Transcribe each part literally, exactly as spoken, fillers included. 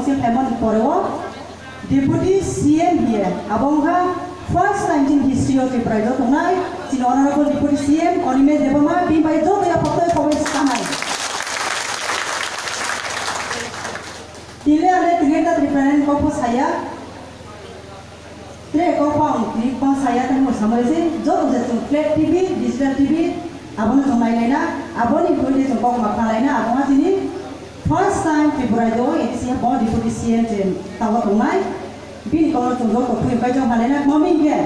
Sing khaimani pore o Deputy C M hiye abo wngkha first time chini history o Tripura o tongnai chini Honorable Deputy C M Animesh Debbarma bini bai joto ya photo khoboi sanai. Tile ane tile ta Tripura ni kokpo saya. Tre kok pang twi bang saya tang mo samai se joto se chung flat T V, digital T V, abono chung nai laina, aboni koi de chung kok ma kha laina, abo ma chini first time Tripura do A D C bo Deputy C M chen tawa tongnai, bini kono chung joto khui kai jong halena momi ke.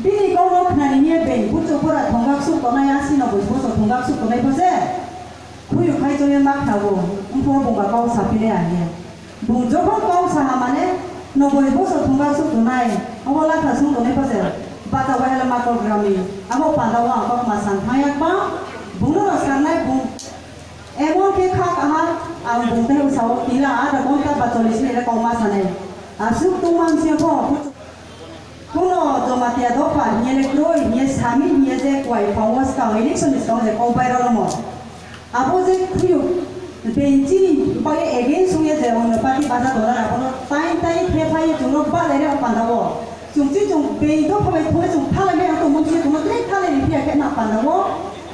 Bini kono khnani niya be, buchu pura thongak suk tonai, asi no bui boso thongak suk tonai bo se. Khuyu khai chongya ma khago, wngkho bungba kok sapile ahiya. Bung jokhon kok saha mane, noboi bosor thungkha suk tonai, obo latha sung tonai bose, bata wahela makol grami, abo panda o ang kok ma san thangya kma, bungno no sarnai bung, emon khe kha kaha, ang bung tei usao tila adha ghonta ba chollish minute kok ma sanai, asuk tungma wngsi pho. Kuno Jamatia dopha hiye le kroi hiye sami hiye je kwai phangwo skang election ni skang je kok bai rwlamo. Abo je khuyuk beng chini bai against wngye je ono party baja dona abono tai tai khe phai chwngno ba lai rw panda o. Chwng chi chwng beng dopha bai thoi chwng thalai mai ang tongmung chi chwngno tre thalai ni phiya khe na panda o.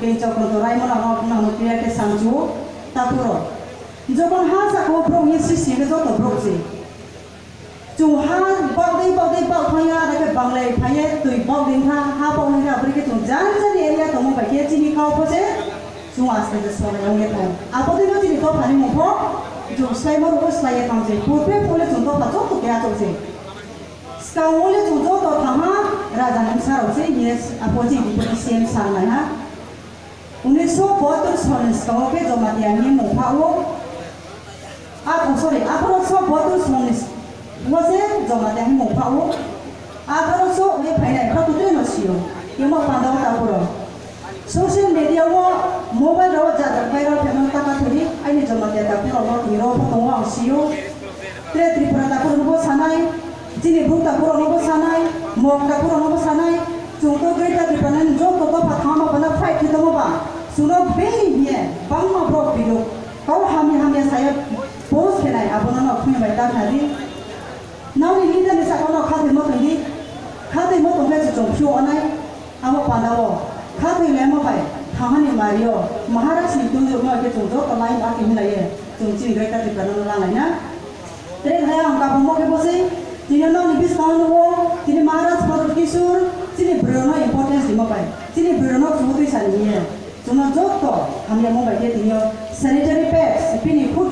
Beng chokon to rai mona no no no phiya khe samchu takuro. Jokon ha saka o bro ni sisi ke joto bro si. Chwng ha bagwi bagwi bak thangya, aro khe banglai phaiya, twi bagwi wngkha, ha bagwi wngkha, aboni khe chwng jani jani area tongma bai khe chini kok pho se chwng aste aste sonai wngya thang. Abo twi no chini dophani mung pho chwng swlaimo rwgwi swlaiya thang se. Purbe phole chwng dopha joto khe achuk se. Swkang wngya chwng joto thangma raja ni bwsa rok se hiye apo chini C M sir nai ha. Unisho bahatur sal ni swkango khe Jamatia hwnwi mung pha-o. Ah, oh, sorry, atharo sho bahatur sal ni s-, o se Jamatia hwnwi mung pha-o. Atharo sho hwnwi phainai, kha kutrwi no sio. Emo panda o tapuro. Social media o mobile rok jat jat viral khaimano taka thwrwi, aini Jamatia tapuro no tini rok bo tongo ang sio. Tre Tripura takhorokno bo sanai, chini Bru takhorokno bo sanai, Mok takhorokno bo sanai, chwng to Greater Tipraland joto dopha thangma phano fight khe tongma ba, chwngno bini hiye bangma borok video kok hamya hamya saya post khenai, abono no khuyung bai ta kha di. Nokni leader ni saka no khatwi mo tong di, khatwi mo tong khe chwng phiyok anai. Abo panda o kha thwi lemo bai thangmani mari o Maharaj ni twi rok no khe chwng joto line ake hinlai ye chwng chini Greater Tipraland no langlai na. Tere hai ang kabangma khe bosei tini nokni bwskango nugo tini Maharaj Pradyut Kishore chini bwrwi rok no importance rimo bai chini bwrwi rok no chwng twi sani hiye chwng no joto hamya mo bai khe tini o sanitary pads bini food